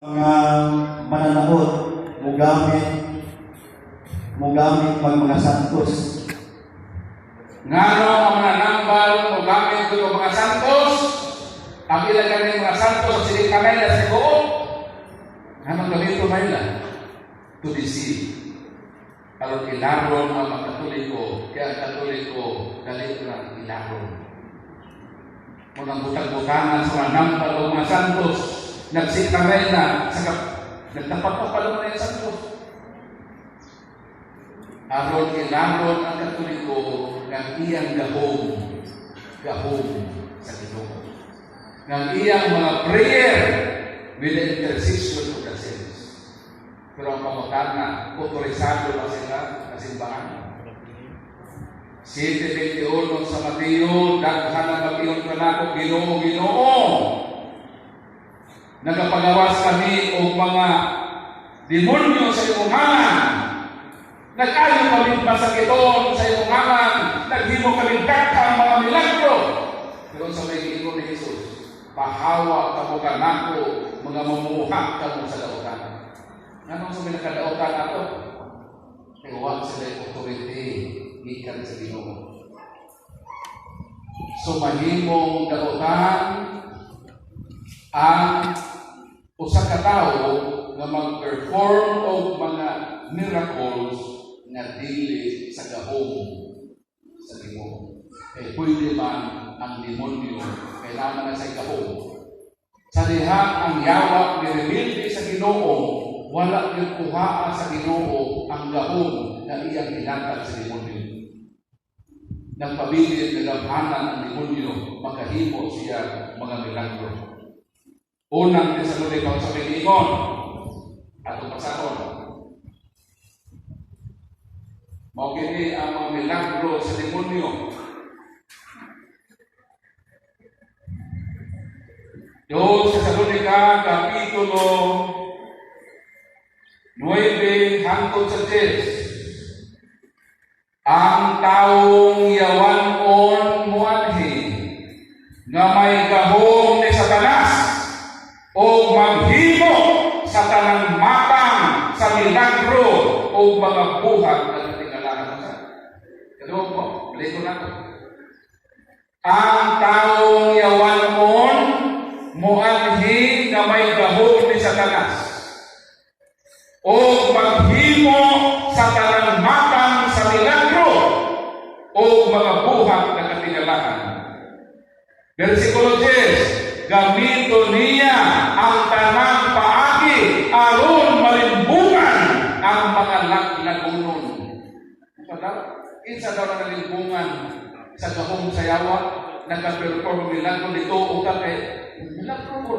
Mga mananaot mugamit mag mga santos. Ngano ang mananambal mogamit og mga santos? Ang ila ganing mga santos sila kamay na sa buo. Ngano gamito man nila? To deceive. Aron ilaron ang mga Katoliko, kaya ang Katoliko dali lang ilaron. Unang butang-butangan sa manambal og mga santos, nagsikamay na sa nagtapat pa pala na yung santos. Aron ilaron ang Katoliko ng iyang gahom, gahom sa Ginoo. Ng iyang mga prayer with the intercession of the saints. Pero ang pangutana, otorisado ba sila sa simbahan? 7:21 sa Mateo, "Daghan ang mag-ingon kanako, 'Ginoo, Ginoo. Nagapagawas kami og mga demonyo sa imong ngalan. Nag-ayo kami masakiton sa imong ngalan. Naghimo kami daghang mga milagro.'" Pero sa may giingon ni Jesus, "Pahawa kamo kanako, mga mamumuhat kamo sa dautan." Nganong sa may nakadautan ato? Kay wa sila authority gikan sa Ginoo. So mahimong dautan ang usa ka tawo nga mag-perform og mga miracles nga dili sa gahom sa Ginoo. Kay pwede man ang demonyo, kailangan na sa gahom. Sa diha ang yawa ni rebelde sa Ginoo, wala yung kuhaa sa Ginoo ang gahom na iyang hinatag sa demonyo. Nagpabilin nga gamhanan ang demonyo, makahimo siya mga milagro. Unang Tesalonika sa Pag-ingon, atong basahon. Mao kini ang mga milagro sa demonyo. 2 Tesalonika, Kapitulo 9 hangtod sa 10. "Ang taong yawan-on muanhi nga may gahom ni Satanas o maghimo sa tanang matang sa milagro o mga buhat na katingalahan." Sa Kaya po, balik ko na to. "Ang taong yawan-on muanhi nga may gahom ni Satanas o maghimo sa tanang matang sa milagro o mga buhat na katingalahan." Versikulo 10, "Gamito niya ang tanang paagi aron malimbungan ang mga laglagonon." Unsa daw? Kinsa daw na nalimbungan sa gahom sa yawa? Nagka-perform og milagro dito o ka kay milagro mo.